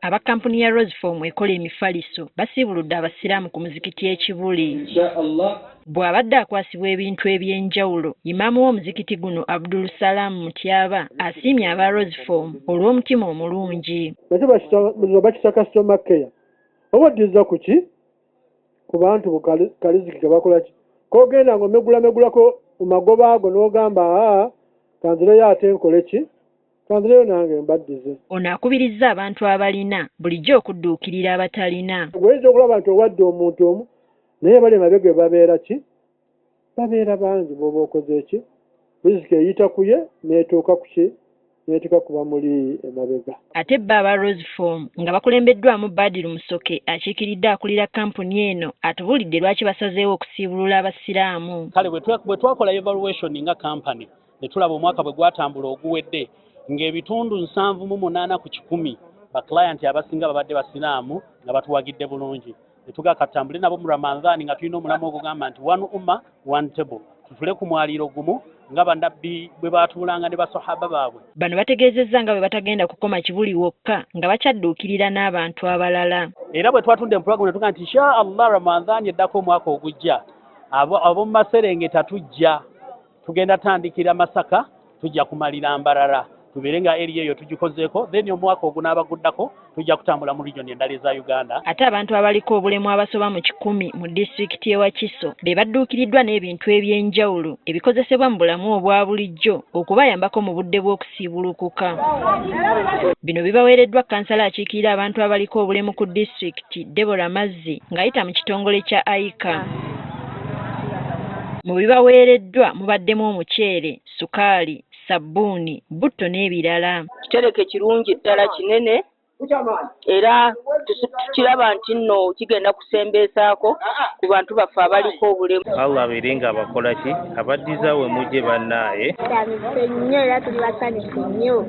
Aba kkampuni ya Rosefoam ekola emifaliso basiibuludde Abasiraamu ku muzikiti e Kibuli. Bw'abadde akwasibwa ebintu eby'enjawulo, imaamu w'omuzikiti guno Abdul Salam Mutyaba asiimye aba Rosefoam olw'omutima omulungi. Nakyo bakita customer care. Oba oddiza ku ki? Ku bantu kaliziki ke bakola ki? K'ogenda ng'omegulamegulako mu magoba ago n'ogamba aa kanzireyo ate nkole ki? Kanzireyo nange mbaddize. Ono akubirizza abantu abalina bulijjo okudduukirira abatalina. Oyinza okulaba nti owadde omuntu omu naye bali emabega babeera ki? Babeera bangi bw'oba okoze ki? Riziki eyita ku ye n'etuuka ku ki? N'etuuka ku bamuli emabega. Ate bo aba Rosefoam nga bakulembeddwamu Badiru Musoke akiikiridde akulira kkampuni eno atubuulidde lwaki basazeewo okusiibulula Abasiraamu. Kale bwe twakola evaluation nga kampani ne tulaba omwaka bwe gwatambula oguwedde ng'ebitundu 78 ku 100 ba client abasinga babadde Basiraamu nga batuwagidde bulungi. Ne tugamba katutambule nabo mu Ramadhan nga tulina omulamwa ogugamba nti one umma one table, tutule ku mwaliiro gumu nga bannabbi bwe baatuulanga ne basahaba baabwe. Bano bategeezezza nga bwe batagenda kukoma Kibuli wokka nga bakyadduukirira n'abantu abalala. Era bwe twatunda empulagano ne tugamba nti insha Allah Ramadhan eddako omwaka ogujja ab'omu maserengeta tujja tugenda tandikira Masaka tujja kumalira Mbarara tubeere nga area eyo tugikozeeko, then omwaka ogunaabaguddako tujja kutambula mu region endala eza Uganda. Ate abantu abaliko obulemu abasoba mu 100 mu disitulikiti y'e Wakiso be badduukiriddwa n'ebintu eby'enjawulo ebikozesebwa mu bulamu obwa bulijjo okubayambako mu budde bw'okusiibulukuka. Bino bibaweereddwa kkansala akiikirira abantu abaliko obulemu ku disitulikiti Deborah Mazzi ng'ayita mu kitongole kya AICA. Mu bibaweereddwa mubaddemu omuceere, sukaali, sabbuuni, butto n'ebirala. Kitereke kirungi ddala kinene era tukiraba nti nno kigenda kusembeesaako ku bantu baffe abaliko obulemu. Allah abeere nga abakola ki abaddiza we mujje bannaaye. Tusanyuse nnyo era tuli basanyufu nnyo.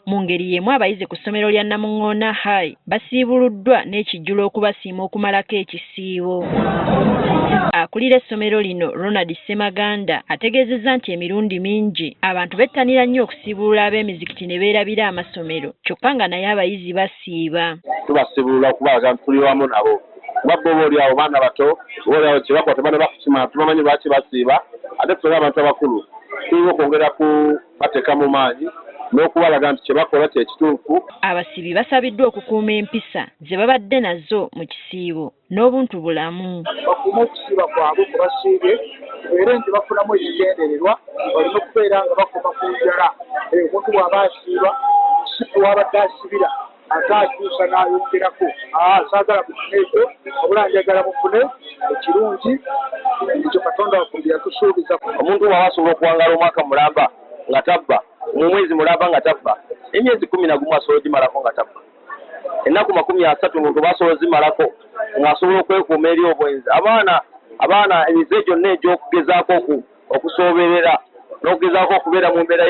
Mu ngeri y'emu abayizi ku ssomero lya Namuŋŋoona High basiibuluddwa n'ekijjulo okubasiima okumalako ekisiibo. Akulira essomero lino Ronald Ssemaganda ategeezezza nti emirundi mingi abantu bettanira nnyo okusiibulula ab'emizikiti ne beerabira amasomero kyokka nga naye abayizi basiiba. Tubasiibulula okubalaga nti tuli wamu nabo kuba bo oba oli awo baana bato oba oli awo kye bakola tebanaba kukimanya, tubamanyi lwaki basiiba, ate ffenna abantu abakulu tulina okwongera kubateeka mu maanyi n'okubalaga nti kye bakola kye kituufu. Abasiibi basabiddwa okukuuma empisa ze babadde nazo mu kisiibo n'obuntu bulamu. Bakuume okusiiba kwabwe kwe basiibye tubeere nti bafunamu ekigendererwa baleme kubeera nga bakoma ku njala. Omuntu bw'aba asiiba si wabadde asibira ate akyusa n'ayongerako. Saagala mufune ekyo wabula njagala mufune ekirungi ekyo Katonda waffe bye yatusuubiza. Omuntu bw'aba asobola okuwangaala omwaka mulamba nga tabba, mu mwezi mulamba nga tabba, emyezi 11 asobola ogimalako nga tabba. Ennaku 30 omuntu basobola ozimalako ng'asobola okwekuuma eri obwenzi. Abaana emize gyonna egy'okugezaako okusooberera n'okugezaako okubeera mu mbeera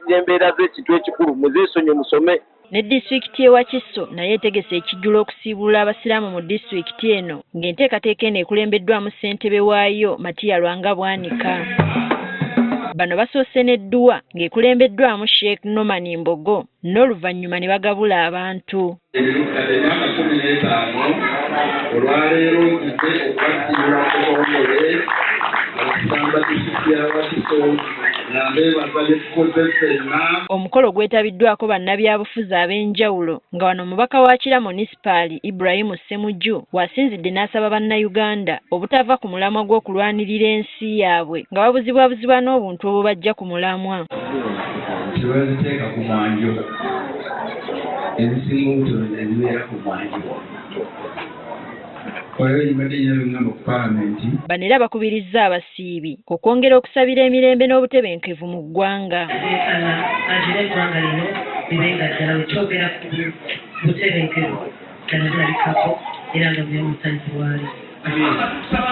y'embeera z'ekintu ekikulu muzeesonyiwe musome. Ne disitulikiti y'e Wakiso naye etegese ekijjulo okusiibulula Abasiraamu mu disitulikiti eno ng'enteekateeka eno ekulembeddwamu ssentebe waayo Matiya Lwanga Bwanika. Bano basoose n'edduwa ng'ekulembeddwamu Sheikh Norman Mbogo n'oluvannyuma ne bagabula abantu. Emyaka 15 olwaleero nzize okubasiibula mu butongole Abasiraamu ba disitulikiti ya Wakiso nga mbeebaza bye tukoze ffenna. Omukolo gwetabiddwako bannabyabufuzi ab'enjawulo nga wano omubaka wa Kira Munisipaali Ibrahim Ssemujju w'asinzidde n'asaba Bannayuganda obutava ku mulamwa gw'okulwanirira ensi yaabwe nga babuzibwabuzibwa n'obuntu obubajja ku mulamwa. Tebaziteeka ku mwanjo, ezisinga obutono ezibeera ku mwanjo. Bano era bakubirizza abasiibi okwongera okusabira emirembe n'obutebenkevu mu ggwanga. Agira eggwanga lino libe nga ddala we twogera ku butebenkevu ddala lirabikako era nga buli omusanyufu waali. Tusaba